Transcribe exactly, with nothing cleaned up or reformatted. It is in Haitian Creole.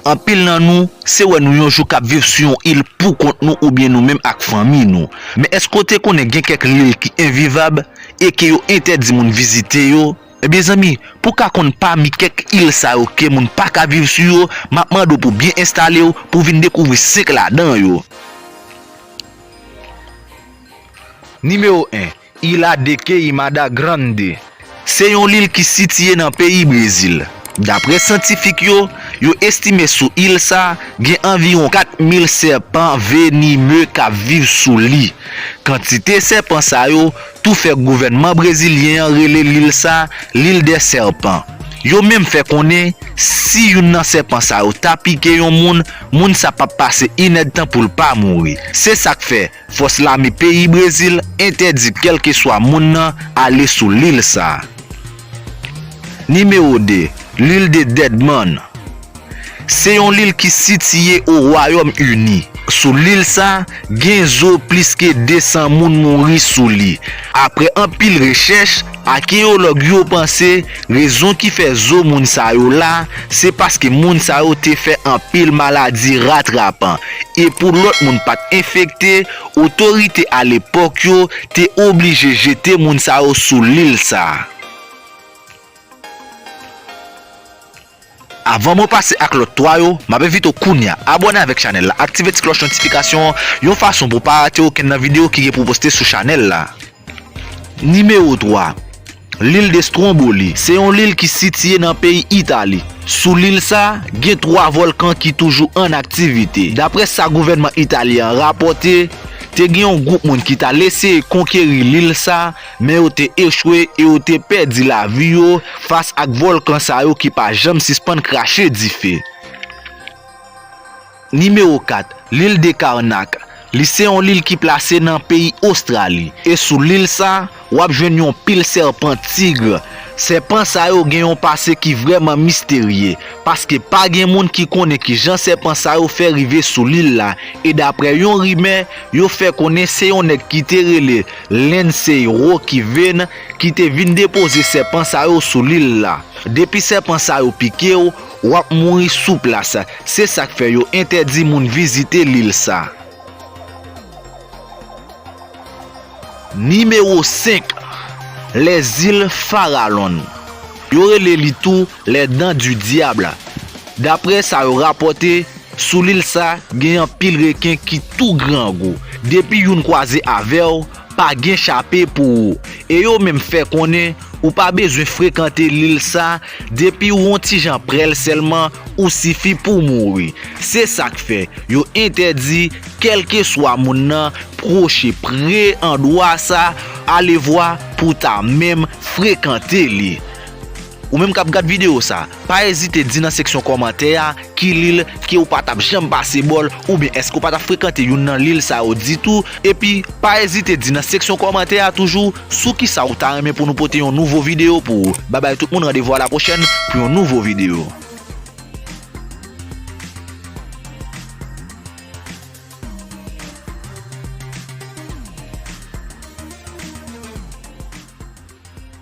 Anpil nan nou, se wè nou yon jou k ap viv sou yon il pou kont nou oubyen nou menm ak fanmi nou. Men èske w te konnen gen kèk lil ki envivab e ke yo entèdi moun vizite yo? Ebyen zanmi, pou w ka konn pami kèk il sa yo ke moun pa ka viv sou yo, m ap mande w pou w byen enstale w pou w vin dekouvri senk ladan yo. Nimewo en, Ilha de Queimada Grande. Se yon lil ki sitiye nan peyi Brezil. Daprè syantifik yo, yo estime sou il sa gen anviwon kat mil sèpan venime k ap viv sou li. Kantite sèpan sa yo tou fè gouvènman brezilyen an rele lil sa L'île des Serpents. Yo menm fè konnen, si youn nan sèpan sa yo ta pike yon moun, moun sa p ap pase inèdtan pou l pa mouri. Se sa k fè, fòs lame peyi Brezil entèdi kèlkeswa moun nan ale sou lil sa. Nimewo de, L'île de Deadman. Se yon lil ki sitiye o Wayòm Ini. Sou lil sa, gen zo plis ke de san moun mouri sou li. Aprè anpil rechèch, akeyològ yo panse rezon ki fè zo moun sa yo la, se paske moun sa yo te fè anpil maladi ratrapan. E pou lòt moun pa t enfekte, otorite alepòk yo te oblije jete moun sa yo sou lil sa. Avan mwen pase ak lòt twa yo, m ap envite w kounye a abòne avèk chanèl la, aktive ti klòch notifikasyon an, yon fason pou w pa rate okenn nan videyo ki gen pou poste sou chanèl la. Nimewo twa, Lil de Stromboli, se yon lil ki sitiye nan peyi Itali. Sou lil sa, gen twa vòlkan ki toujou an aktivite. Daprè sa gouvènman italyen an rapòte, te gen yon gwoup moun ki t al eseye konkeri lil sa, men yo te echwe e yo te pèdi lavi yo fas ak vòlkan sa yo ki pa janm sispann krache dife. Nimewo kat, Lil de Karnak. Li se yon lil ki plase nan peyi Ostrali. E sou lil sa, w ap jwenn yon pil sèpan tig. Sèpan sa yo gen yon pase ki vrèman misterye, paske pa gen moun ki konnen kijan sèpan sa yo fè rive sou lil la. E daprè yon rimè, yo fè konnen se yon nèg ki te rele Lindsay Rocky Vane ki te vin depoze sèpan sa yo sou lil la. Depi sèpan sa yo pike w, w ap mouri sou plas. Se sa k fè yo entèdi moun vizite lil sa. Nimewo senk, Les Îles Farallones. Yo rele li tou Les Dents du Diable. Daprè sa yo rapòte, sou lil sa, gen anpil reken ki tou grangou. Depi youn kwaze avè w, pa gen chape pou ou. E yo menm fè konnen ou pa bezwen frekante lil sa, depi ou on ti jan prè l sèlman, ou sifi pou w mouri. Se sa k fè yo entèdi kèlkeswa moun nan pwoche pre andwa sa, alevwa pou w ta menm frekante li. Ou menm k ap gad videyo sa, pa ezite di nan seksyon kòmantè a ki lil ke w pa t ap janm pase bò l, oubyen èske w pa t ap frekante youn nan lil sa yo ditou, epi pa ezite di nan seksyon kòmantè a toujou sou kisa w ta renmen pou nou pote yon nouvo videyo pou ou. Babay tout moun, randevou a la pwochèn pou yon nouvo videyo.